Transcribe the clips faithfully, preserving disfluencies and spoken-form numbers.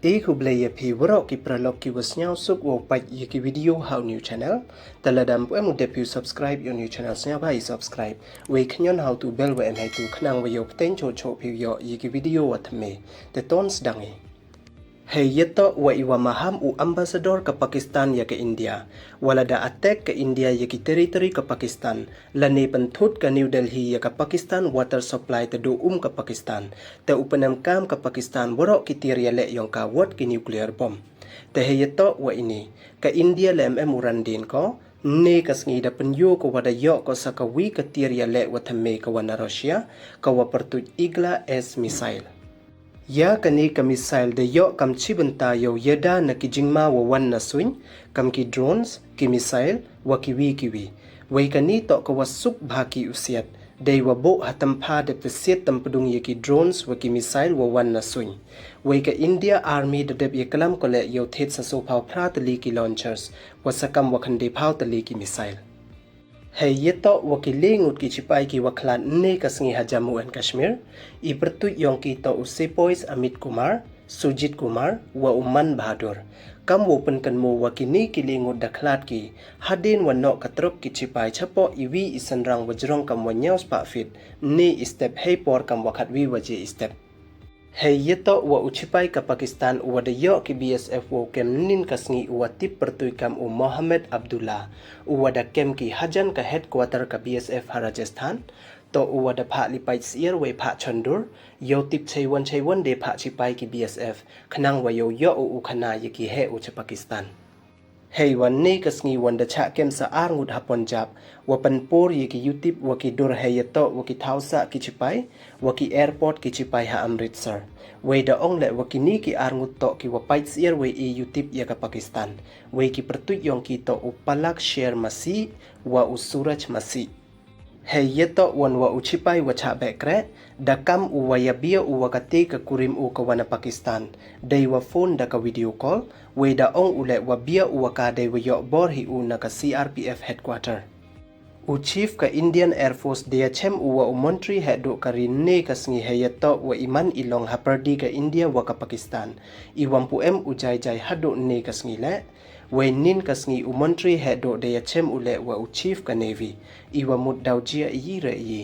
Te khublei ya phi waroh ki paralok ki wa sniawsuk wow pait ya ki video ha u new channel. Te lada ym pu em u dep phi u subscribe ya u new channel, sniawbha i subscribe. Wei khñion ha u tu bell wa em hei tu khnang wa yow pteng choh choh phi u yoh ya ki video wa thymme. Te ton sdang i. Hei yatoh wa i wa maham u ambassador ka Pakistan ya ka India. Wa lada attack ka India ya ki territory ka Pakistan, lane pynthut ka New Delhi ya ka Pakistan water supply te du um ka Pakistan. Te u pynemkam ka Pakistan waroh ki tiar yaleh yong ka wat ki nuclear bomb. Te hei yatoh wa ini, ka India le em em u randin ko, ne ka sngi da pynyoo ko wa da yoh ko sa ka wi ka tiar yaleh wa thymme ka wa na Russia, ka wa pyrtuit Igla S missile. Ya kani ka missile da yoh kam chibynta yow yada na ki jingma wa wan na suiñ, kam ki drones, ki missile, wa ki wi ki wi. Wei kani toh ka wa suk bha ki u siat, dei wa buh ha tympha dep te siat tympdung ya ki drones wa ki missile wa wan na suiñ. Wei ka India Army da dep ya klam ko le yow thied sa soo phaw phra tylli ki launchers, wa sa kam wa khyndai phaw tylli ki missile. Hei yatoh wa ki le ngut ki chipai ki wa khlad ne ka sngi ha Jammu and Kashmir, i pyrtuit yong ki toh u Sepoys Amit Kumar, Sujit Kumar, wa u Man Bahadur. Kam wow pynkynmaw wa kini ki le ngut da khlad ki, hadien wa noh ka truck ki chipai chapoh i wi i synrang wa jrong kam wa ñiaw spah feet, ne i step hei por kam wa khatwi waje i step. Hei yatoh wa u chipai ka Pakistan u wa da yoh ki B S F wow kem nin ka sngi u wa tip pyrtuit kam u Mohammed Abdullah, u wa da kem ki hajan ka headquarter ka B S F ha Rajasthan, toh u wa da phah li pait siar wei phah chondur, yow tip cheiwon cheiwon de phah chipai ki B S F, khnang wa yow yoh u u khana ya ki heh u cha Pakistan. Hei wan ne ka sngi wan da chah kem sa ar ngut ha Punjab, wa pynpur ya ki yutip wa ki dur hei yatoh wa ki thaw sah ki chipai, wa ki airport ki chipai ha Amritsar. Wei da ong le wa kini ki ar ngut toh ki wa pait siar wei i yutip ya ka Pakistan. Wei ki pyrtuit yong ki toh u Palak Sher Masih, wa u Suraj Masih. Hei yatoh wan wa u chipai wa chah beh kreh, da kam u wa ya bia u wa kate ka kurim u ka wa na Pakistan. Dei wa phone da ka video call, wei da ong u le wa bia u wa ka dei wa yoh bor hi u na ka C R P F headquarter. U chief ka Indian Air Force da ya chem u wa u montri heh duh ka ri ne ka sngi hei yatoh wa i man i long ha pyrdi ka India wa ka Pakistan. I wa ym pu em u jai jai haduh ne ka sngi le, wei nin ka sngi u montri heh duh da ya chem u le wa u chief ka Navy, i wa mut daw jia i yi re i yi.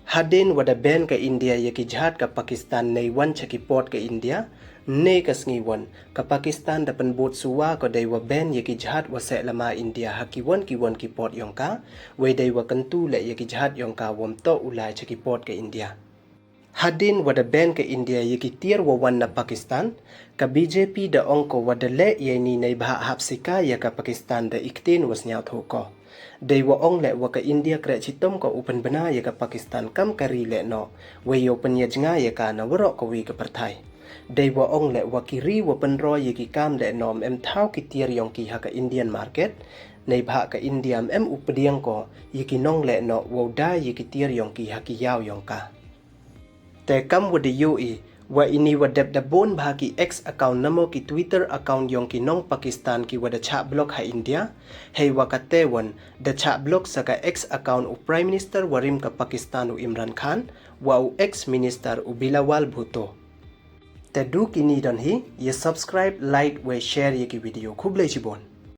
Hadien wa da ban ka India ya ki jahaj ka Pakistan nei wan cha ki port ka India, ne ka sngi wan, ka Pakistan da pynbud suwa ko dei wa ban ya ki jahaj wa seh lama India ha ki wan ki wan ki port yong ka, wei dei wa kyntu le ya ki jahaj yong ka wa ym toh u lai cha ki port ka India. Hadien wa da ban ka India ya ki tiar wa wan na Pakistan, ka B J P da ong ko wa da leh ya ini nei bha hap sika ya ka Pakistan da i ktien wa sniawthuh ko. Dei wa ong le wa ka India kreh chitom ko u pynbna ya ka Pakistan kam ka ri le noh, wei yow pynyajnga ya ka na waroh ka wi ka pyrthai. Dei wa ong le wa ki ri wa pynroi ya ki kam le noh ym em thaw ki tiar yong ki ha ka Indian market, nei bha ka India ym em u pdiang ko ya ki nong le noh wow dai ya ki tiar yong ki ha ki yaw yong ka. Te kam wa da yoh i, wa ini wa dep da bun bha ki X account namo ki Twitter account yong ki nong Pakistan ki wa da chah block ha India, hei wa kate wan, da chah block sa ka X account u Prime Minister wa rim ka Pakistan u Imran Khan, wa u ex minister u Bilawal Bhutto. Te du kini don hi, ya subscribe, like, wei share ya ki video. Khublei chibun.